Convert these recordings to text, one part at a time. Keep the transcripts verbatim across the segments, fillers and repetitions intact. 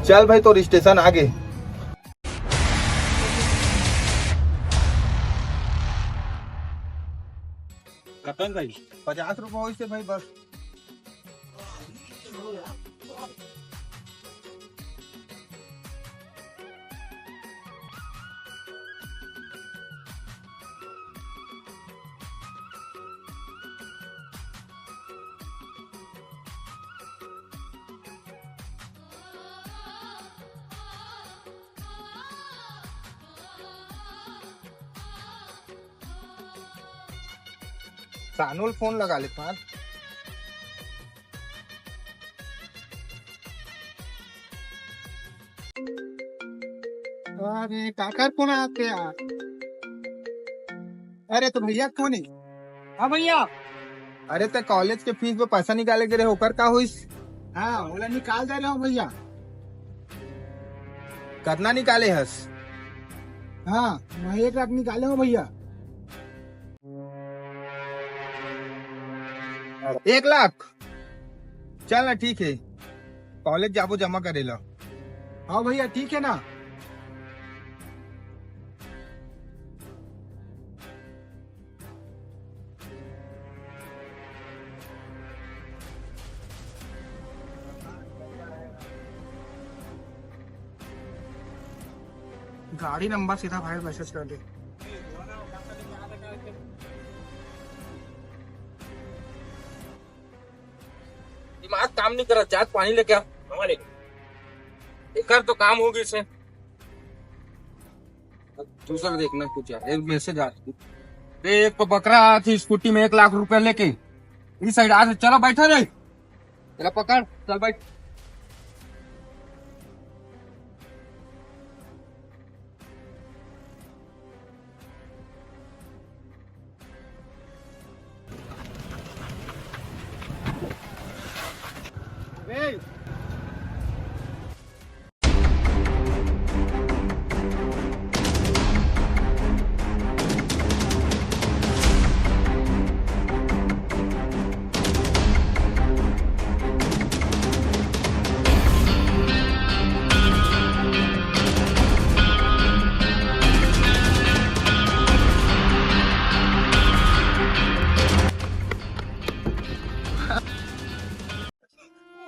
चल भाई, तोर स्टेशन आगे। कतन भाई? पचास रुपया होइस हे भाई, बस। सानू ल फोन लगा ले पाँच। अरे, काकर फोन आथे यार? अरे, तो भैया के फोन हे। हाँ भैया। अरे, ते कॉलेज के फीस बर पैसा निकाले गे रहे, ओकर का होइस? हाँ, ओला निकाल दे रहे हो भैया। कतना निकाले हस? हाँ, मैं एक लाख निकाले हो भैया। एक लाख? चल ना, ठीक हे, कॉलेज जाबो जमा करे ला। हाँ भैया, ठीक हे ना। गाड़ी नंबर सीधा भाई मैसेज कर दे। दिमाग काम नहीं कर रहा, जात पानी लेके आ। हमारे एकर तो काम हो गई से। अब दूसरा देखना कुछ यार, एक मैसेज आ रही। रे, एक तो बकरा आया थी स्कूटी में एक लाख रुपया लेके, इस साइड आ, चलो बैठा रे, तेरा पकड़, चल बैठ।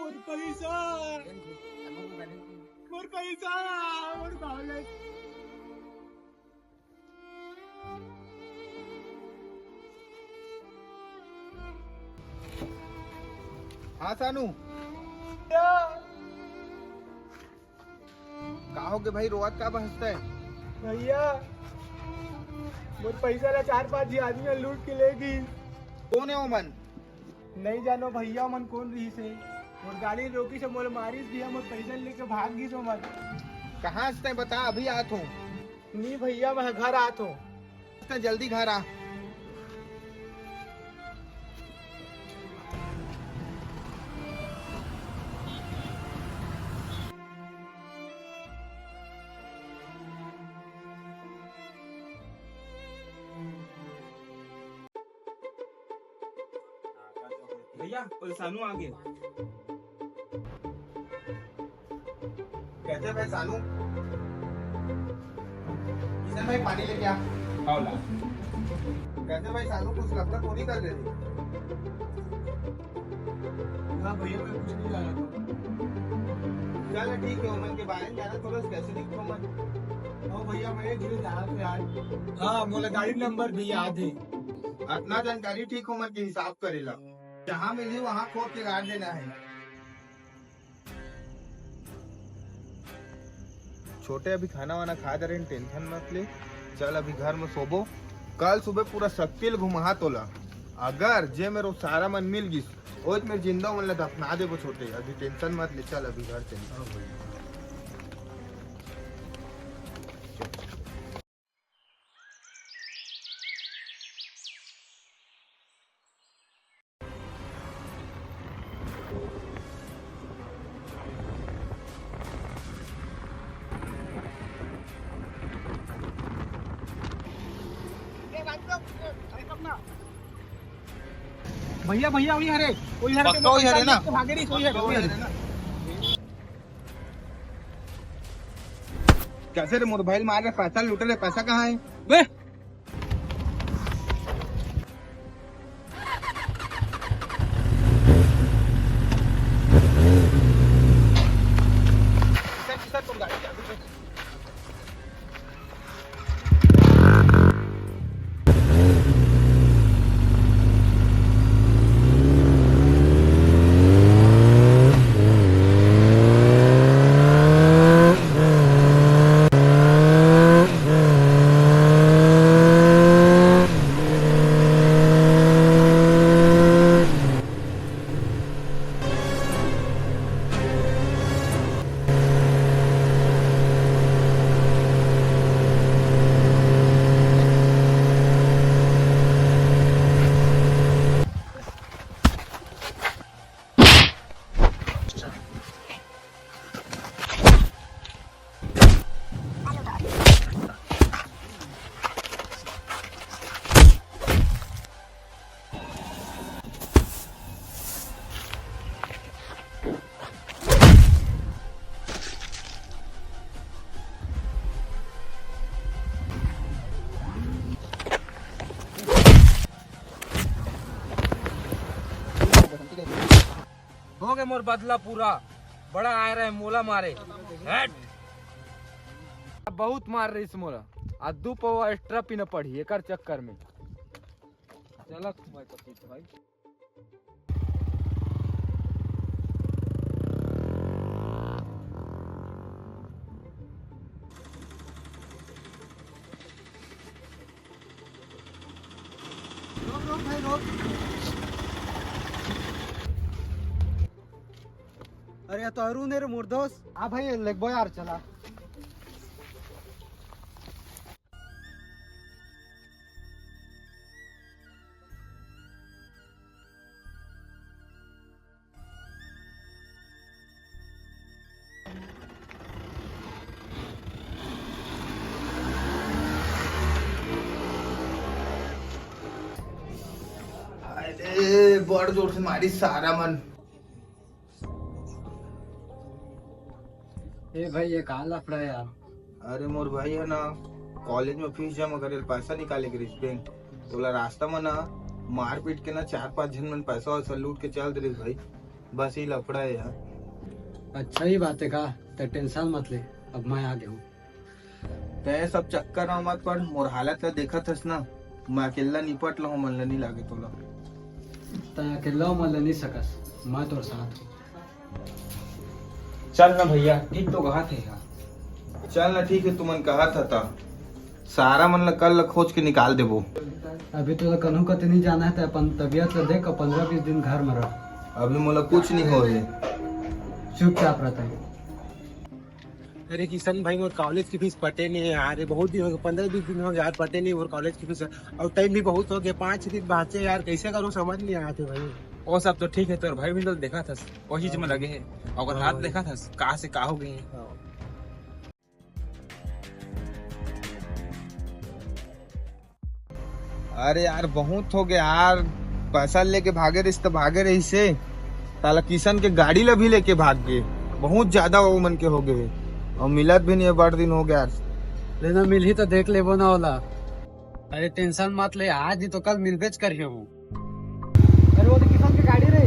मोर पैसा, मोर पैसा, मोर कॉलेज। हाँ सानू, का होगे भाई, रोवत का बहसत हे? भैया, मोर पैसा ला चार पांच झी आदमी ह लूट के ले गिस। कोन हे ओमन? नहीं जानो भैया, ओमन कोन रहिस हे। मोर गाड़ी रोकिस हे, मोला मारिस भी हे, मोर पैसा लेके भाग गिस ओमन। कहाँ हस तैं, बता, अभी आत हों। नहीं भैया, मैं घर आत हों। त जल्दी घर आ। भैया, वो सानू आ गे। कैसे भाई सानू? किशन भाई, पानी लेके आ। आओ ला। कैसे भाई सानू, कुछ लफड़ा तो नहीं कर रहे थे? हाँ भैया, मैं कुछ नहीं जाना था। चल ठीक है, ओमन के बारे में जाना थोड़ा, कैसे दिखो मन। हाँ भैया, मैं धीरे जाना था यार। हाँ, मोला गाड़ी नंबर भी याद है। अतना जानकारी ठीक हे ओमन के हिसाब करे ला। जहाँ मिलही वहाँ खोद के गाड़ देना हे। छोटे अभी खाना वाना खा डरे, टेंशन मत ले। चल अभी घर में सोबो, कल सुबह पूरा सक्ती ल घुमाहा तोला। अगर जे मेरे सारा मन मिल गिस, ओज मेरे जिंदा मन ला दफना देबो छोटे, अभी टेंशन मत ले। चल अभी घर चल। भैया, भैया, वही हरे, वही हरे, पक्का वही हरे ना? भागे रही, वही हरे, वही हरे। कैसे रे मोर भाई, मार रे, पैसा लूटे रे, पैसा कहाँ है बे? हो गए मोर बदला पूरा। बड़ा आए रहे मोला मारे। हट। बहुत मार रहीस मोला। आज दू पौवा एक्स्ट्रा पीना पड़ही एकर चक्कर में। चलत भाई, पति भाई। रोक, रोक भाई, रोक। अरे, ये तो अरुण है रे, मोर दोस्त। हाँ भाई, लेगबो यार, चला। हाय रे, बड़ जोर से मारी सारा मन। ए भाई, ये का लफड़ा है यार? अरे मोर भाई है ना, कॉलेज में फीस जमा करे पैसा निकाले के रिस बैंक, तोला रास्ता में ना मारपीट के ना चार पांच झन मन पैसा वैसा लूट के चल दे रिस भाई। बस ये लफड़ा है यार। अच्छा ही बात है का, ते टेंशन मत ले, अब मैं आ गया हूँ। तै सब चक्कर में मत पड़, मोर हालत ला देखत हस ना, मैं अकेला निपट लहूं, मन ला नहीं लागे तोला। तै अकेला मन ला नहीं सकस, मैं तोर साथ हूँ। चल ना भैया, ठीक तो कहा थे यार। चल ना, ठीक है, तुमन कहा था ता। सारा मन ला कल ला खोज के निकाल देबो। अभी तो कन्हू कते नहीं जाना है, तो अपन तबीयत ला देख, पंद्रह बीस दिन घर में रह। अभी मोला कुछ नहीं हो रहे। चुपचाप रहता है। अरे किशन भाई, मोर कॉलेज की फीस पटे नहीं है यार, ये बहुत दिन हो गए, पंद्रह बीस दिन हो गए यार, पटे नहीं मोर कॉलेज की फीस। और टाइम भी बहुत हो गया, पाँच दिन बाचे यार, कैसे करूँ समझ नहीं आते भाई। वो सब तो ठीक है, तोर भाई भी तो देखा था, वही चीज में लगे है, अगर हाँ हाथ भाई। देखा था, कहाँ से कहाँ हो गए हैं। हाँ। अरे यार, बहुत हो गया यार, पैसा लेके भागे रहिस त भागे रहिस हे। साला किशन के गाड़ी ला भी लेके भाग गए, बहुत ज्यादा वो मन के हो गए हे। और मिलत भी नहीं है, बड़ दिन हो गया यार। लेना मिलही तो देख लेबो ना ओला। अरे टेंशन मत ले, आज नहीं तो कल मिलबेच करियो हूँ। अरे वो तो किशन के गाड़ी रे।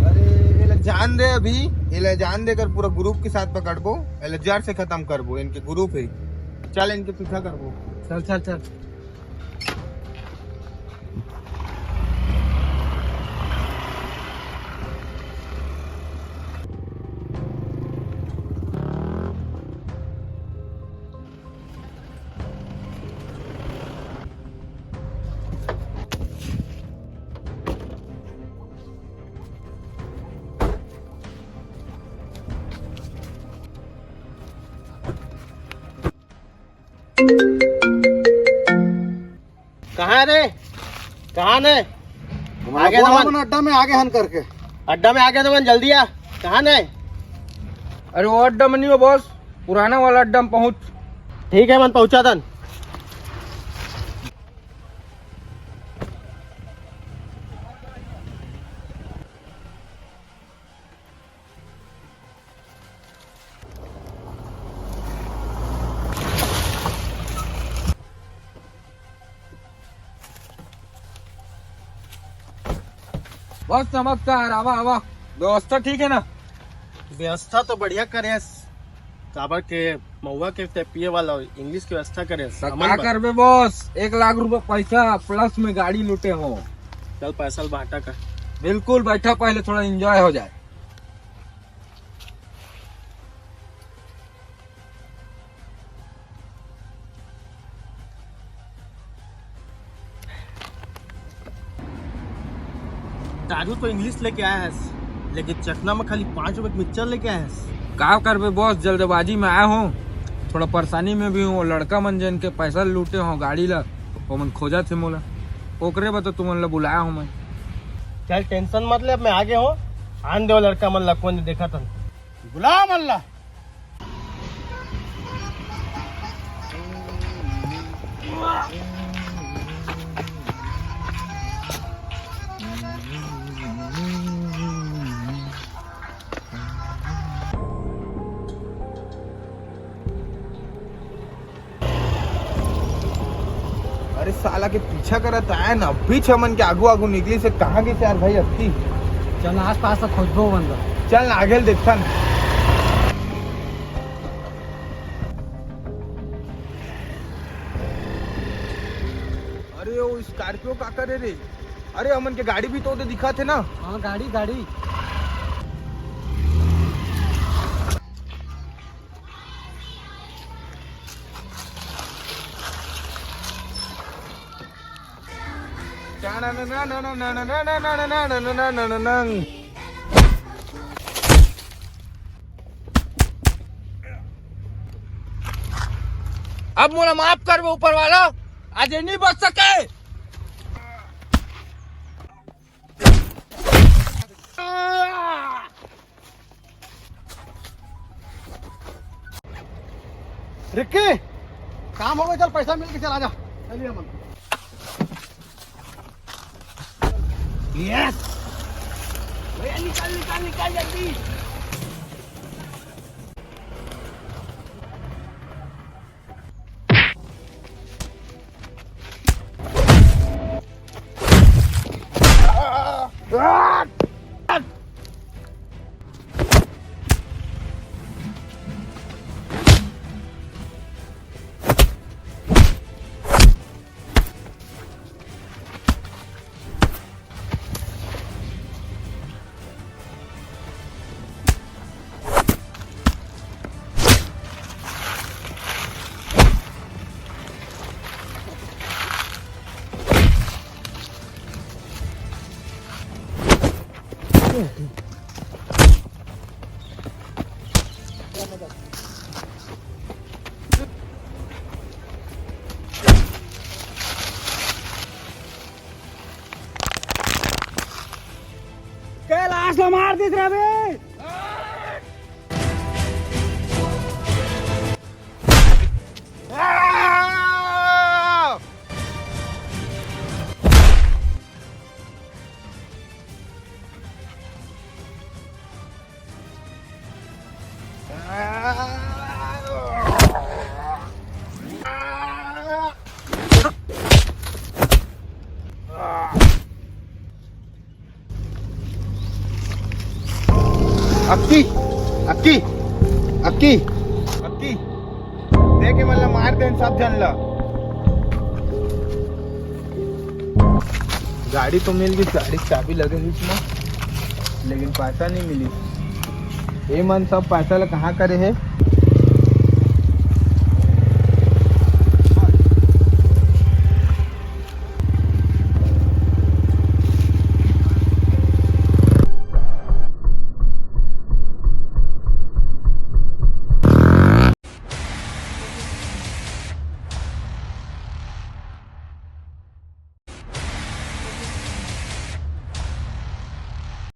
अरे एला जान दे अभी, एला जान दे, कर पूरा ग्रुप के साथ पकड़बो, एला जड़ से खत्म करबो, इनके ग्रुप है। चल इनके पीछा करबो। चल चल चल। कहाँ रे? कहाँ ने? आगे तो मन। अड्डा में आगे हन करके। अड्डा में आगे तो मन, जल्दी आ। कहाँ ने? अरे वो अड्डा में नहीं हो बॉस, पुराना वाला अड्डा में पहुँच। ठीक है, मन पहुँचा दन। बॉस, नमस्कार। आवा, आवा। व्यवस्था ठीक है ना? व्यवस्था तो बढ़िया करे हस, काबर के महुआ के ते पिए वाला इंग्लिश के व्यवस्था करे हस। त हमन का बर करबे बॉस, एक लाख रुपए पैसा प्लस में गाड़ी लूटे हो। चल पैसा ल बांटा कर। बिल्कुल, बैठा, पहले थोड़ा एंजॉय हो जाए। दारू तो इंग्लिश लेके आया है, लेकिन चखना में खाली पाँच रुपए की मिक्सचर लेके आया है। का करबे बॉस, जल्दबाजी में आया हूँ, थोड़ा परेशानी में भी हूँ। लड़का मन जन के पैसा लूटे हो गाड़ी ला, ओमन खोजा थे मोला, ओकरे बर तो तुमन ला बुलाया हूँ मैं। चल टेंशन मत ले, अब मैं आगे हूँ। आन दे वो लड़का मन ला, कोन देखा था। बुला मन ला। अरे साला के पीछा करत आया ना, अभी छह मन के आगू आगू निकली से कहाँ गिस यार भाई अक्की? चल ना, आस पास तो खोजबो बंदा। चल ना, आगे ल देखथन। अरे वो स्कॉर्पियो का करे रे? अरे हमन के गाड़ी भी तो ओदे दिखा थे ना। हाँ, गाड़ी, गाड़ी। अब मोला माफ करबे ऊपर वाला, आज ये नहीं बच सके। रिक्की, काम हो गया, चल पैसा मिल के चल, आजा। चलिए मन। यस। भैया निकाल, निकाल, निकाल जल्दी। कैलाश ला मार दिस रवि। अक्की, अक्की, अक्की, अक्की, देख ये मन ला मार देन सब झन ला। गाड़ी तो मिल गई, गाड़ी के चाबी लगे रहिस ना, लेकिन पैसा नहीं मिली। ये मन सब पैसा ला कहाँ करे है?